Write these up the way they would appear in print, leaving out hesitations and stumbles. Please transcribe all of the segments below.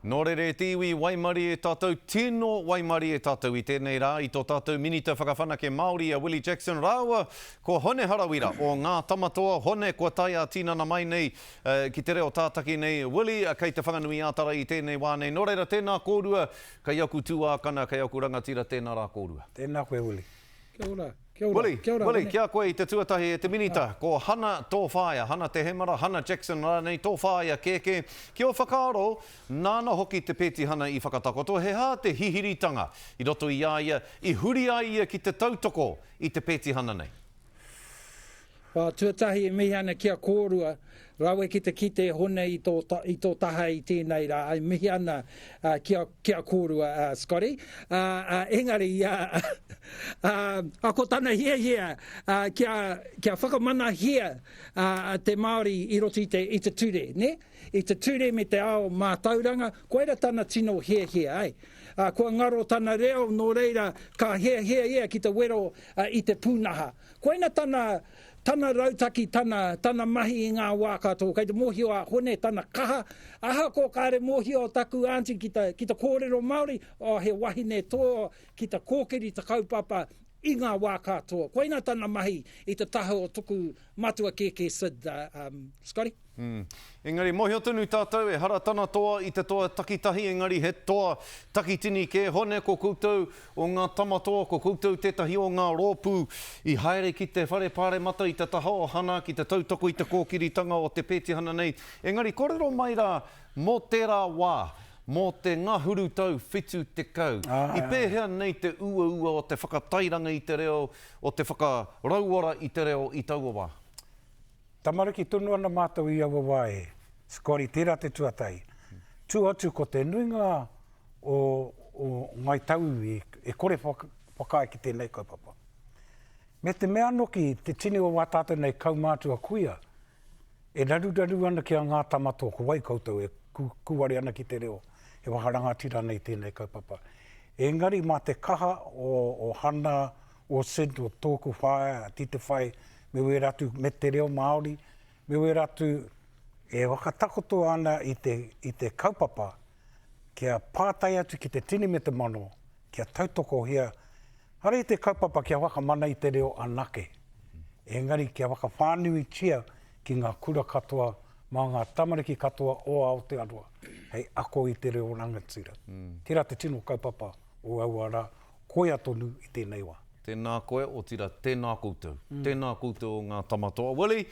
Nō reira e te iwi, waimarie tātou, tino waimarie tātou i tēnei rā i tō tātou Minita Whakawhanake Māori a Willie Jackson rāua ko Hone Harawira o Ngā Tamatoa. Hone, kua tae ā-tinana mai nei ki te reo tātaki nei. Willie, kei Te Whanganui-ā-Tara i tēnei wā nei. Nō reira, tēnā kōrua, kei aku tūākana, kei aku rangatira, tēnā rā kōrua. Tēnā koe, Willie. Kia ora. Kia ora. Willie, Kia ora, Willie, Hone. ki a koe i te tuatahi e te Minita, ko Hana tō whaea, Hana Te Hemara, Hana Jackson rānei tō whaea kēkē. Ki ō whakaaro, nāna hoki te petihana i whakatakoto, he aha te hihiritanga i roto i a ia i huri ai ia ki te tautoko i te petihana nei? Wā, tuatahi e mihi ana ki a kōrua, rawe ki te kite Hone i tō, i tō taha i tēnei rā, e mihi ana uh, ki a, ki a kōrua, uh, Scotty. Uh, uh, engari, uh, uh, uh, ko tana hiahia uh, kia, kia whakamanahia uh, te Māori i roto i te, i te ture, ne? I te ture me te ao mātauranga, koira tana tino hiahia, ai. Uh, kua ngaro tana reo, nō reira, ka hiahia ia ki te wero uh, i te pūnaha. Koina tana, tana rautaki, tana, tana mahi i ngā wā katoa. Kei te mōhio a Hone tana kaha, ahakoa kāre mōhio taku aunty ki te, ki te kōrero Māori, oh, he wahine toa ki te kōkiri te kaupapa i ngā wā katoa. Koina tana mahi i te taha o toku matua kēkē Sid, uh, um, Scotty. Mm. Engari, mōhio tonu tātou, ehara tana toa i te toa takitahi, engari he toa takitini kē. Hone, ko koutou o ngā tamatoa, ko koutou tētahi o ngā rōpū i haere ki te whare paremata i te taha o Hana ki te tautoko i te kōkiritanga o te pētihana nei. Engari, kōrero mai rā mō tērā wā, mō te ngahuru tau 70. I pēhea nei te uaua o te whakatairanga i te reo, o te whakarauora i te reo i taua wā? Tamariki tonu ana mātou i aua wā e, Scotty, tērā te tuatahi. Tū atu ko te nuinga o, o Ngāi Tauiwi e kore whakaae ki tēnei kaupapa. Me te mea noki, te tini o wā tātou nei kaumātua kuia, e raruraru ana ki a Ngā Tamatoa, ko wai koutou e kūare ana ki te reo, e whakarangatira ana i tēnei kaupapa. Engari mā te kaha o, o Hana, o Sid, o tōku whaea, a Titewhai, me wērā atu, me te reo Māori, me wērā atu e whakatakoto ana i te, i te kaupapa kia pātai atu ki te tini me te mano, kia tautokohia, hara i te kaupapa kia whakamana i te reo anake, engari kia whakawhānuitia ki ngā kura katoa mā ngā tamariki katoa o Aotearoa hei ako i te reo rangatira. Tērā te tino kaupapa o aua rā, koia tonu i tēnei wā. Tēnā koe, otira, tēnā koutou. Tēnā koutou o ngā tamatoa. Willie,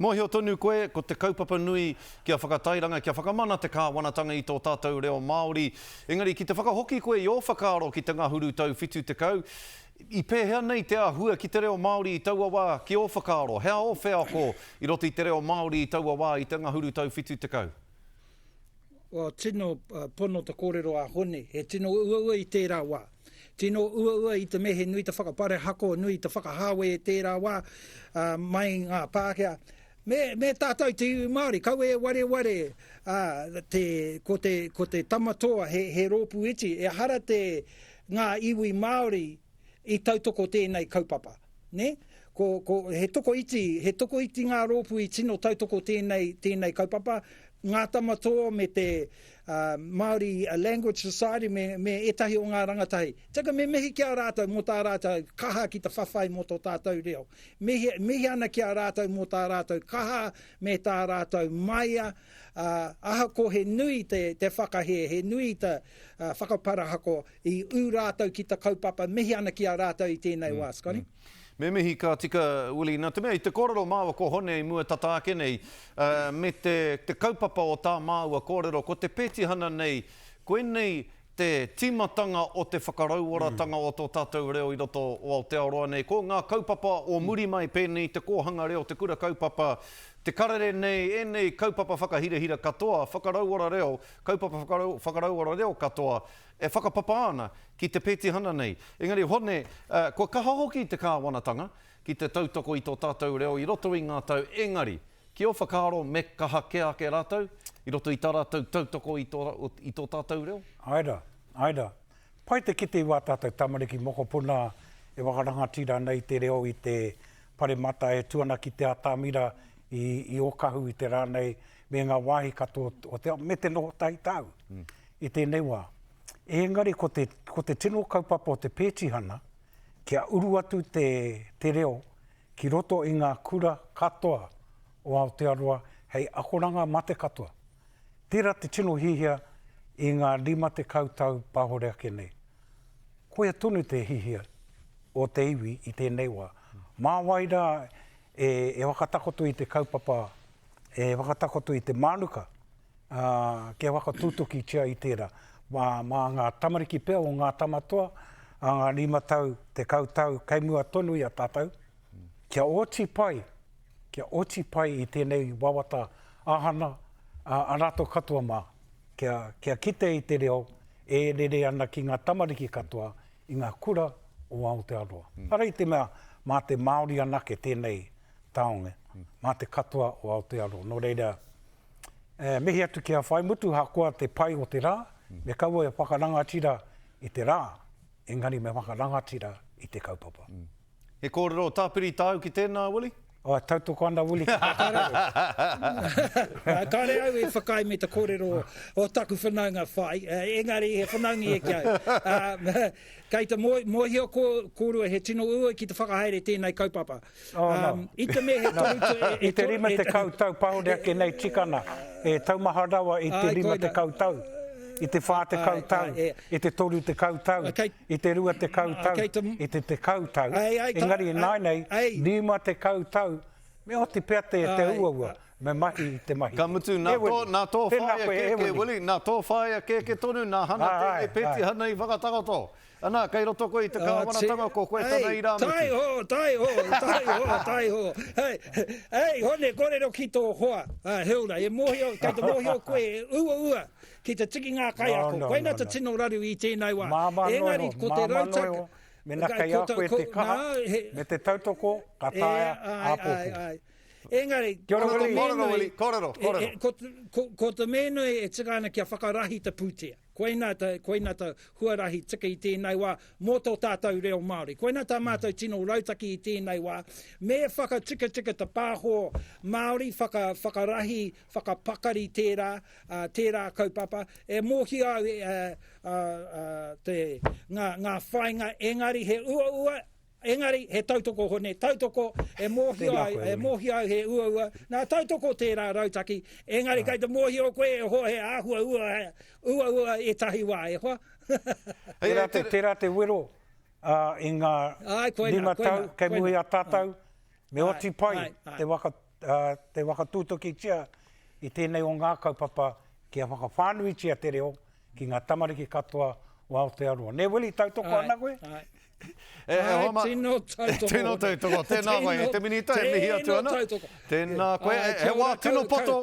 mōhio tonu koe, ko te kaupapa nui kia whakatairanga, kia whakamana te kāwanatanga i tō tātou reo Māori. Engari, ki te whakahoki koe i ō whakaaro ki te ngahuru tau 70, i pēhea nei te āhua ki te reo Māori i taua wā, ki ō whakaaro? He aha ō wheako i roto i te reo Māori i taua wā, i te ngahuru tau 70? Well, tino pono te kōrero a Hone, he tino uaua i tērā wā. Tino uaua i te mea he nui te whakaparehako, nui te whakahāwe i tērā wā, uh, mai ngā Pākehā. Me, me tātou te iwi Māori, kaua e wareware uh, te, ko, te, ko te tamatoa he, he rōpū iti, ehara te ngā iwi Māori i tautoko tēnei kaupapa, nē? Ko, ko, he tokoiti, he tokoiti ngā rōpū i tino tautoko tēnei, tēnei kaupapa, Ngā Tamatoa me te uh, Māori Language Society me, me ētahi o ngā rangatahi. Tika me mihi ki a rātou mō tā rātou kaha ki te whawhai mō tō tātou reo. Mihi, mihi ana ki a rātou mō tā rātou kaha me tā rātou maia, uh, ahako he nui te, te whakahē, he nui te uh, whakaparahako, I ū rātou ki te kaupapa, mihi ana ki a rātou i tēnei wā, Scotty. Me mihi ka tika, Willie, nā te mea i te kōrero māua ko Hone i mua tata ake nei, me te, te kaupapa o tā māua kōrero, ko te petihana nei, koinei te tīmatanga o te whakarauoratanga o tō tātou reo i roto o Aotearoa nei. Ko ngā kaupapa o muri mai pēnei te kōhanga reo, te kura kaupapa, te karere nei, ēnei kaupapa whakahirahira katoa, whakarauora reo, kaupapa whakarauora reo katoa, e whakapapa ana ki te petihana nei. Engari, Hone, kua kaha hoki te kāwanatanga ki te tautoko i tō tātou reo i roto i ngā tau, engari, ki ō whakaaro me kaha kē ake rātou i roto i tā rātou tautoko i tō, i tō tātou reo? Āe rā, āe rā. Pai te kite i wā tātou tamariki mokopuna e whakarangatira ana i te reo i te paremata e tū ana ki te atamira i, i Ōkahu i te rā nei me ngā wāhi katoa o te ao, me te noho tahi tāu. i tēnei wā. Engari ko te, ko te tino kaupapa o te pētihana, kia uru atu te, te reo ki roto i ngā kura katoa o Aotearoa hei akoranga mā te katoa. Tērā te tino hihia i ngā 50 tau pahore ake nei. Koia tonu te hihia o te iwi i tēnei wā. Mā wai rā e, e whakatakoto i te kaupapa, e whakatakoto i te mānuka, ā, kia whakatūtukitia i tērā. Mā, mā ngā tamariki pea o ngā tamatoa, ā ngā rima tau, tekau tau, kei mua tonu i a tātou, kia oti pai, kia oti pai i tēnei wawata āhana, ā, a rātou katoa mā, kia, kia kite i te reo e rere ana ki ngā tamariki katoa i ngā kura o Aotearoa. Ara i te mea, mā te Māori anake tēnei taonga, mā te katoa o Aotearoa. Nō reira, e, mihi atu ki a Whaimutu, hakoa te pai o te rā, me kaua e whakarangatira i te rā, engari me whakarangatira i te kaupapa. He kōrero tāpiri tāu ki tēnā, Willie? Oh, e tautoko ana Willie ki tā kōrero. Kāre au e whakaae me te kōrero o taku whanaunga whai, engari he whanaunga ia ki au. Kei te mōhio kōrua he tino uaua ki te whakahaere tēnei kaupapa. Oh, no. I te mea he toru tau... I te 50 tau pahure ake nei tikana, e taumaha rawa i te 50 tau, i te 40 tau, i te 30 tau, i te 20 tau, i te 10 tau, engari ināianei, 50 tau, me oti pea te uaua, me mahi i te mahi. Ka mutu, nā tō, nā tō whaea kēkē, Willie, nā tō whaea kēkē tonu, nā Hana tēnei pētihana i whakatakoto. Ana, kei roto koe i te kāwanatanga, ko koe tana irāmutu. Taiho, taiho, taiho, taiho. Hei, hei, Hone, kōrero ki tō hoa, a Hilda, e mōhio, kei te mōhio koe, e uaua ki te tiki ngā kaiako. No, no, Koina no, te no. tino raru i tēnei wā. Māmā noa Engari, iho, ko te māmā noa rautaki... iho, mena kei a koe te kaha me te tautoko, ka taea āpōpō. Ai, ai. Engari, Kia ora, ko te Willie. mea Kōrero, nui, Willie, kōrero, e, kōrero. e, ko, ko, ko te mea nui e tika ana kia whakarahi te pūtea. Koina te, koina te huarahi tika i tēnei wā mō tō tātou reo Māori. Koina tā mātou tino rautaki i tēnei wā. Me whakatikatika te pāho Māori, whaka, whakarahi, whakapakari tērā, ā, tērā kaupapa. E mōhio au e, ā, ā, te, ngā, ngā whāinga, engari he uaua, Engari, he tautoko hone, tautoko, e mōhio au, e mōhio au he uaua, nā tautoko tērā rautaki, engari kei te mōhio koe e hoa he āhua ua, uaua ētahi wā, e hoa. Tērā te, tērā te wero i ngā rima tau kei muri i a tātou, me oti pai te waka, te whakatūtukitia i tēnei o ngā kaupapa kia whakawhānuitia te reo ki ngā tamariki katoa o Aotearoa. Nē Willie, tautoko ana koe? E, e hoa ma... Tino tautoko. Tino tautoko. Tēnā koe, e te minita, e mihi atu ana. Tino tautoko. Tēnā koe, e, he wā tino poto.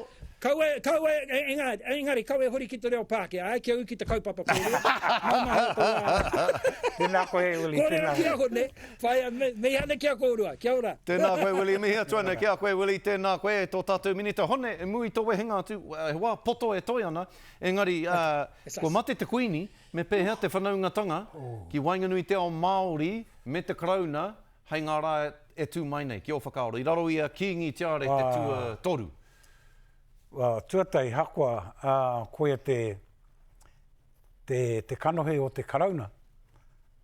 Kaua, kaua, engari, engari, kaua e hori ki te reo Pākehā, ai, kia ū ki te kaupapa kōrero. Māmā te wā. Tēnā koe, Willie, Kōrero tēnā ki a Hone, whaia, me, mihi ana ki a kōrua, kia ora. Tēnā koe, Willie, mihi atu ana ki a koe, Willie, tēnā koe, e tō tātou minita. Hone, e muri tō wehenga atu, he wā poto e toe ana, engari, uh, kua mate te Kuini, Me pēhea te whanaungatanga ki waenganui i te ao Māori me te Karauna hei ngā rā e tū mai nei, ki ō whakaaro, i raro i a Kīngi Tiare te tuatoru? Tuatahi, hakoa koia te, te, te kanohi o te Karauna,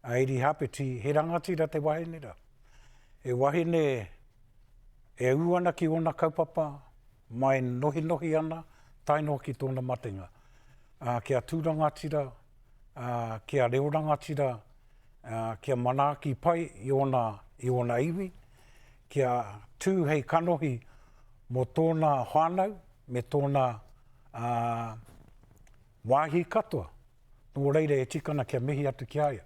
a Erihapeti, he rangatira te wahine rā. He wahine e ū ana ki ōna kaupapa, mai nohinohi ana, tae noa ki tōna matenga. Ā, kia tū rangatira, ā, kia reo rangatira, ā, kia manaaki pai i ōna, i ōna iwi, kia tū hei kanohi mō tōna whānau me tōna, ā, wāhi katoa. Nō reira e tika ana kia mihi atu ki a ia.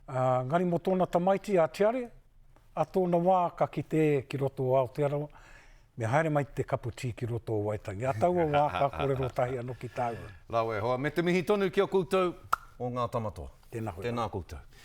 Ā, engari mō tōna tamaiti a Tiare, a tōna wā ka kite e ki roto o Aotearoa, me haere mai te kapu tī ki roto o Waitangi. A taua wā ka kōrero tahi anō ki tāua. Rawe hoa, me te mihi tonu ki a koutou o Ngā Tamatoa. Tēnā koe. Tēnā koutou.